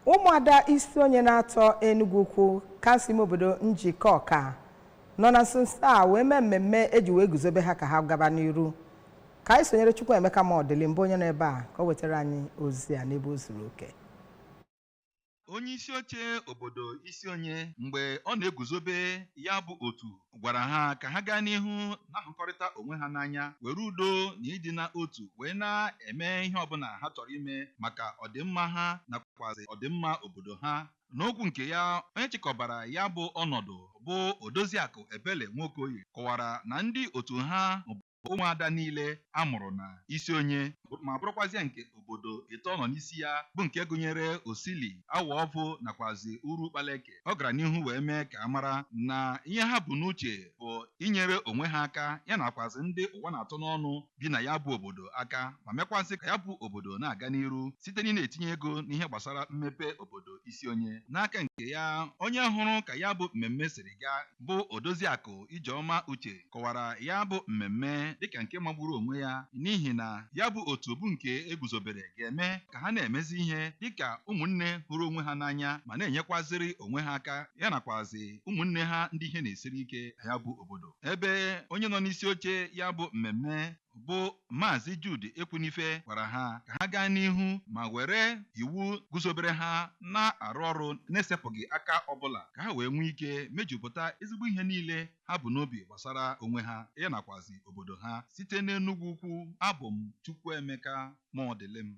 Ụmụada isi onye na-atọ Enugu Ukwu, kansụl ime obodo Njikọka, nọ na nso nso a wee mee mmemme eji wee guzobe ha ka ha gaba n'iru. Ka anyị sonyere Chukwuemeka Mọdịlị mbụ, onye nọ ebe a, ka o wetara anyị ozi a n'ebe o zuru oke. Onye isi oche obodo isi onye, mgbe ọ na-eguzobe ya bụ otu, gwara ha ka ha gaa n'ihu na-ahụkọrịta onwe ha n'anya, were udo na ịdị n'otu wee na-eme ihe ọbụla ha chọrọ ime maka ọdịmma ha nakwazi ọdịmma obodo ha. N'okwu nke ya, onye chịkọbara ya bụ ọnọdụ, bụ Odoziakụ Ebele Nwokoye, kọwara na ndị otu ha bụ ụmụada niile a mụrụ na isi onye, ma bụrụkwazịa nke obodo ịtọ nọ n'isi ya, bụ nke gụnyere Osili, Awaọvụ nakwazi Uru Kpaleke. Ọ gara n'ihu wee mee ka a mara na ihe ha bụ n'uche bụ inyere onwe ha aka, ya nakwazi ndị ụwa na-atụ n'ọnụ bi na ya bụ obodo aka, ma mekwazị ka ya bụ obodo na-aga n'iru site n'ị na-etinye ego n'ihe gbasara mmepe obodo isi onye. N'aka nke ya, onye hụrụ ka ya bụ mmemme siri gaa, bụ Odoziakụ Ijeọma Uche, kọwara ya bụ mmemme dịka nke magburu onwe ya, n'ihi na ya bụ otu bụ nke eguzobere ga-eme ka ha na-emezi ihe dịka ụmụnne hụrụ onwe ha n'anya, ma na-enyekwaziri onwe ha aka, ya nakwazi ụmụnne ha ndị ihe na-esiri ike na ya bụ obodo. Ebe onye nọ n'isi oche ya bụ mmemme, bụ Maazị Jude Ekwunife, gwara ha ka ha gaa n'ihu ma were iwu guzobere ha na-arụ ọrụ na-esepụghị aka ọbụla, ka ha wee nwee ike mejupụta ezigbo ihe niile ha bụ n'obi gbasara onwe ha, ya nakwazi obodo ha. Site n'Enugwu Ukwu, abụ m Chukwuemeka Mọdịlịm.